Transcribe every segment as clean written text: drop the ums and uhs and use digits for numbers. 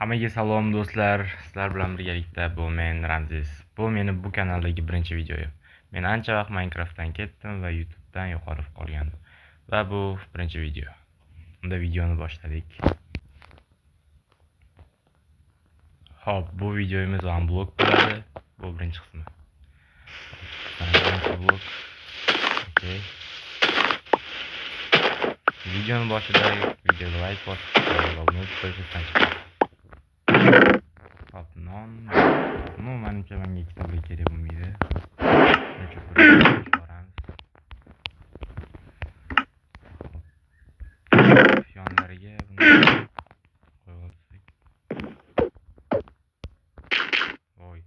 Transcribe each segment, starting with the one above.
Hammaga salom do'stlar, sizlar bilan birgalikda bu men Ramzes. Bu meni bu kanaldagi birinchi videoyim. Men ancha vaqt Minecraftdan ketdim va YouTubedan yo'qolib qolgandim. Va bu birinchi video. Unda videoni boshladik. Xo'p, bu videomiz unblock bo'ladi. Bu birinchi qismi. Birinchi blok. Okay. Videoni boshida videoga like bosib, obuna bo'lishni chiqing. Hop, non. Ну, manimcha menga ikkita blok kerak bo'lmaydi. Boramiz. Hop, yonlariga buni qo'yib olsak. Voy.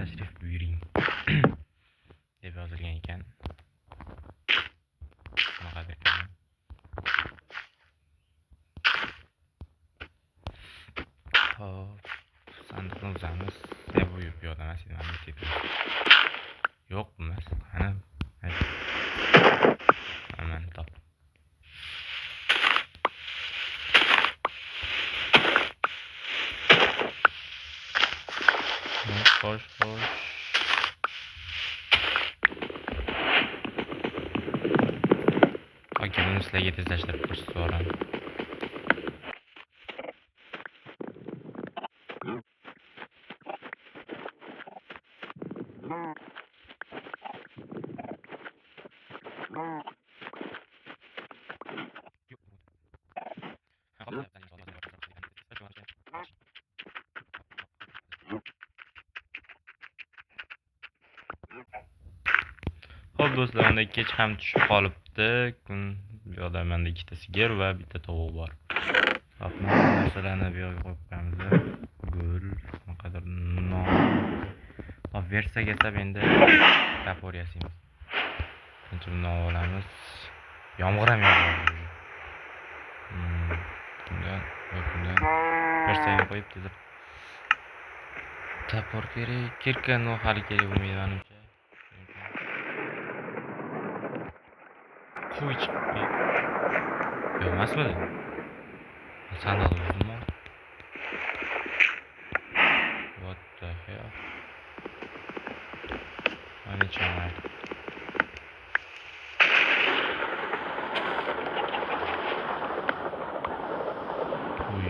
Tashrif buyuring deb yozilgan ekan. Qanaqadir. Hop, sandiqni uzamiz. Ya bu yo'q emas, mana bu yo'q emas. Ana, mana top. Xo'sh, xo'sh. Okey, buni sizlarga tezlashtirib ko'rsatib yuboraman. Xo'p do'stlar, unda kech ham tushib qolibdi. Kun bu yoqda menda ikkita sigir va bitta tovuq bor. Hop, narsalarni bu yoqqa qo'yib qo'yamiz. Gul, qanaqadir non. Hop, versak esa endi topor yasaymiz. Birinchi non olamiz. Yomg'ir ham yog'yapti. Bundan, bundan versakni qo'yib tezroq. Topor kerak. Kirka no hali kerak bo'lmaydi menimcha. Qo'y chiqdi. Yo'q emasmidi? Sandiqni buzdim. What the hell? Mana chaqir.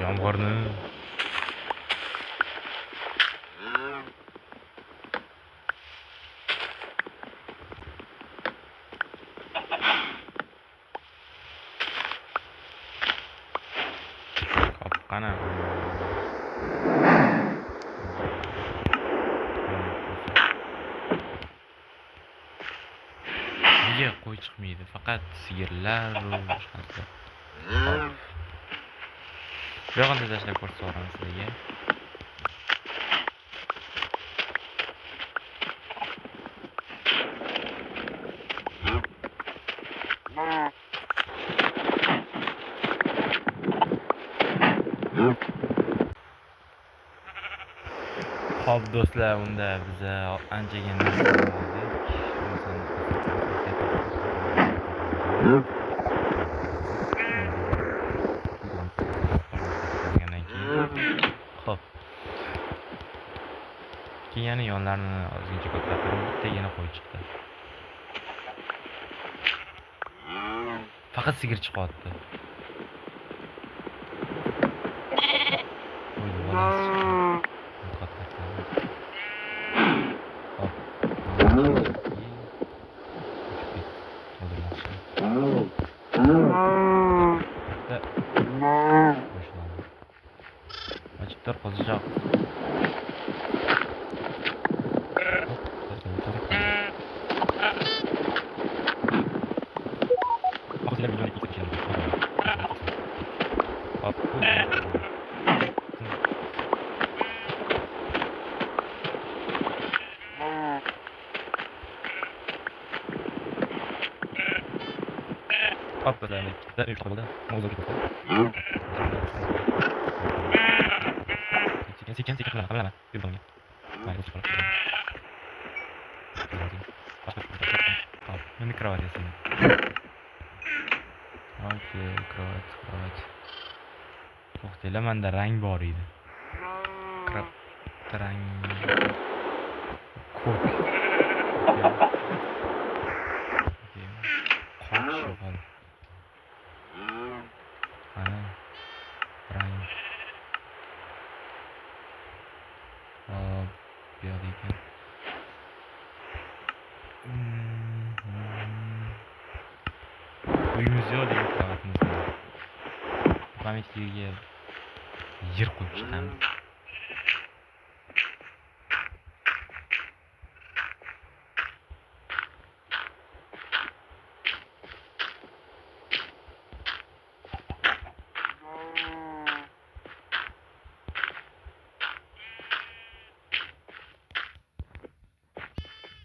Yomg'irni. Qana. Nega qo'y chiqmaydi? Faqat sigirlar va boshqa narsalar. Bu yoqni tezlashtirib ko'rsatib yuboraman sizlarga. Xo'p do'stlar, unda biz anchagina narsa oldik. Xo'p. Keyin yana yonlarini ozgincha ko'tarib, bittagina qo'y chiqdi. Faqat sigir chiqyapti. Qo'yni bolasi chiqdi. Hop. Ochib tur, qo'zichoq. Hop. Hop, do'stlar, ikkita uy bo'ldi. Sekin sekin sekin qilaman, qilaman. Yur bunga. Mayli, o'chib qoladi. Hop, endi krovat yasayman. Okey, krovat, krovat. To'xtanglar, menda rang bor edi. Rang ko'k. Okey. Qoch yo'qol. Mana rang. Hop, bu yoqda ekan. Uyimiz yo'q, lekin krovatimiz bor. Pamятnikiga yer qo'yib chiqamiz.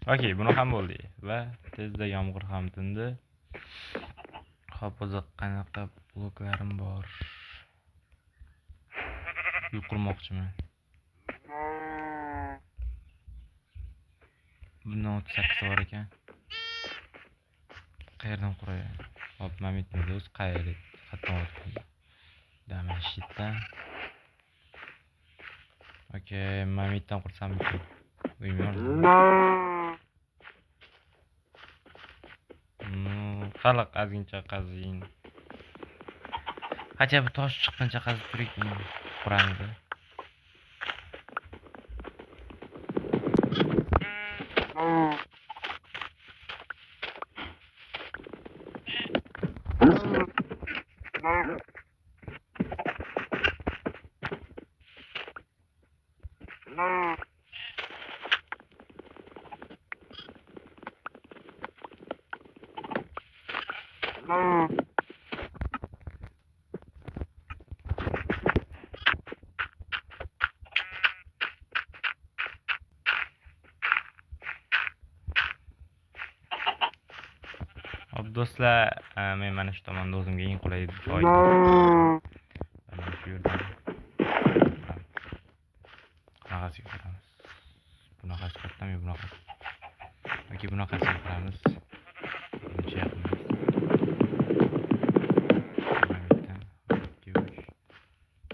Okey, buni ham bo'ldi va tezda yomg'ir ham tindi. Hop, o'zi qanaqa bloklarim bor? Uy qurmoqchiman. Bundan 38 bor ekan. Qayerdan quray? Hop, mamitni o'z qayerda? Qayerdan o'tdi? Damashitdan. Okey, mamitdan qursam ekan. Uyim yo'q. Xalq ozgincha qazing. Хотя бы tosh chiqquncha qazib turing, keyin quramiz. Hop do'stlar, men mana shu tomonda o'zimga eng qulay joy mana shu yerda. Qanaqasiga quramiz? Bunaqasi qayerdan yo bunaqasi? Yoki bunaqasiga quramiz. Buncha yaqin emas. 2 3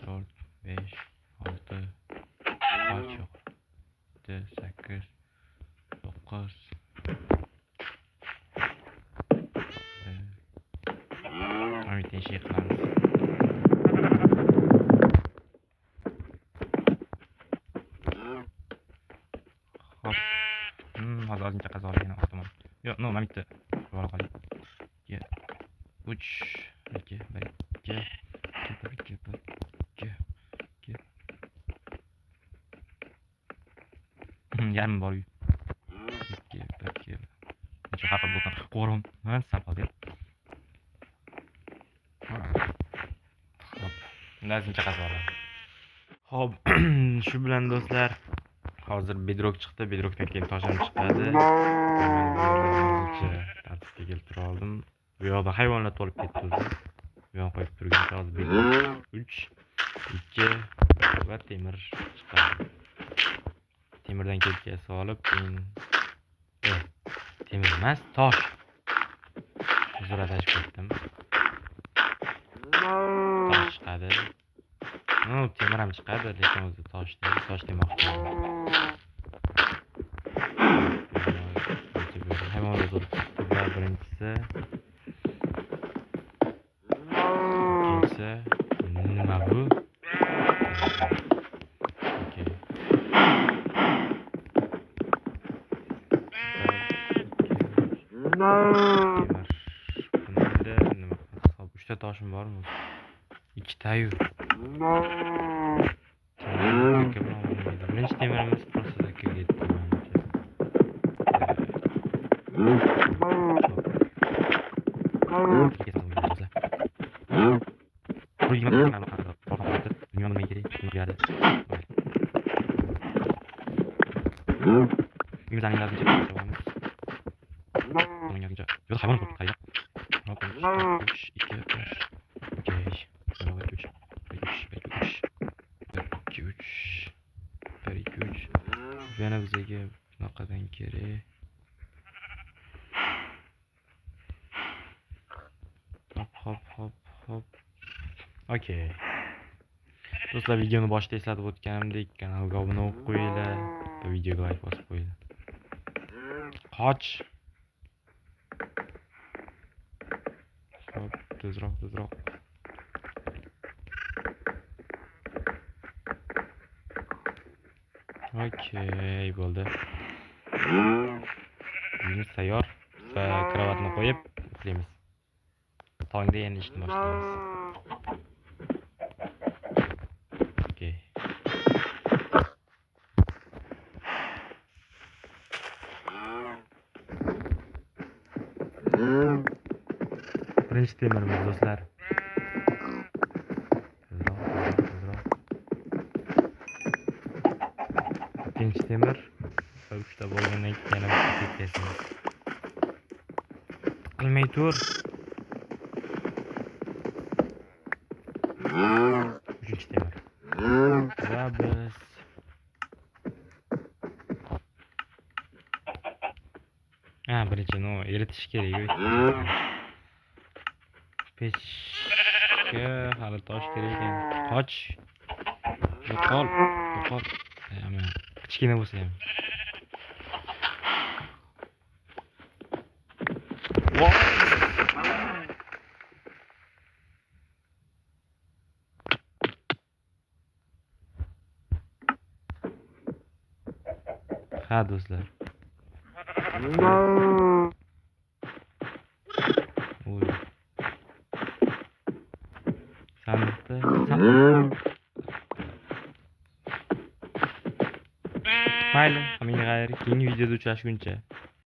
4 5 6 qoch yo'q. 7 8 9 Şey qilamiz. Hop. Hozir ozgincha qazib olgan oq tomon. Yo'q, no, mana bitta qo'yib qoling. 2 3 2 1 2 1 2 1 2 2. Yarim bor uy. 2 1 2. Necha xafa bo'ldim. Qo'rim, man sal qoldi. Hop, lazimcha qazib olamiz. Hop, shu bilan do'stlar, hozir bedrock chiqdi, bedrockdan keyin tosh ham chiqadi. Tartibga keltira oldim. Bu yoqda hayvonlar to'lib ketdi o'zi. Bu yoqqa qo'yib turguncha hozir bedrock 3 2 va temir chiqadi. Temirdan kelkasi olib, keyin temir emas, tosh. Uzr, adashib ketdim. Tosh chiqadi. No, temir ham chiqadi, lekin o'zi tosh deydi, tosh demoqchiman. Hayvonlar to'lib ketdi. Va birinchisi, ikkinchisi, nima bu? Okey. Temir. Bunda nima? Hop, 3 ta toshim bormi? Ikkitayu. Birinchi temirimiz просто takka ketdi manimcha. 3 3 2 1. Okey. 1 2 3 1 2 3 1 2 3 1 2 3. Yana bizga bunaqadan kerak. Hop hop hop hop. Okey. Do'stlar, videoni boshida eslatib o'tganimdek, kanalga obuna bo'lib qo'yinglar va videoga like bosib qo'yinglar. Qoch. Hop, tezroq, tezroq. Okey, bo'ldi. Uyimiz tayyor va kravatni qo'yib uxlaymiz. Tongda yana ishni boshlaymiz. Okey. Birinchi temirimiz do'stlar. Tezroq, tezroq. Ikkinchi temir va 3ta bo'lgandan keyin yana bitta ketkazamiz. Tiqilmay tur. Uchinchi temir. Va biz birinchi no eritish kerak. Pechga hali tosh kerak ekan. Qoch. Yo'qol, yo'qol. Kichkina bo'lsa ham. Ha do'stlar. Oy. Sandiqda Mayli, hammaga xayr. Keyingi videoda uchrashguncha.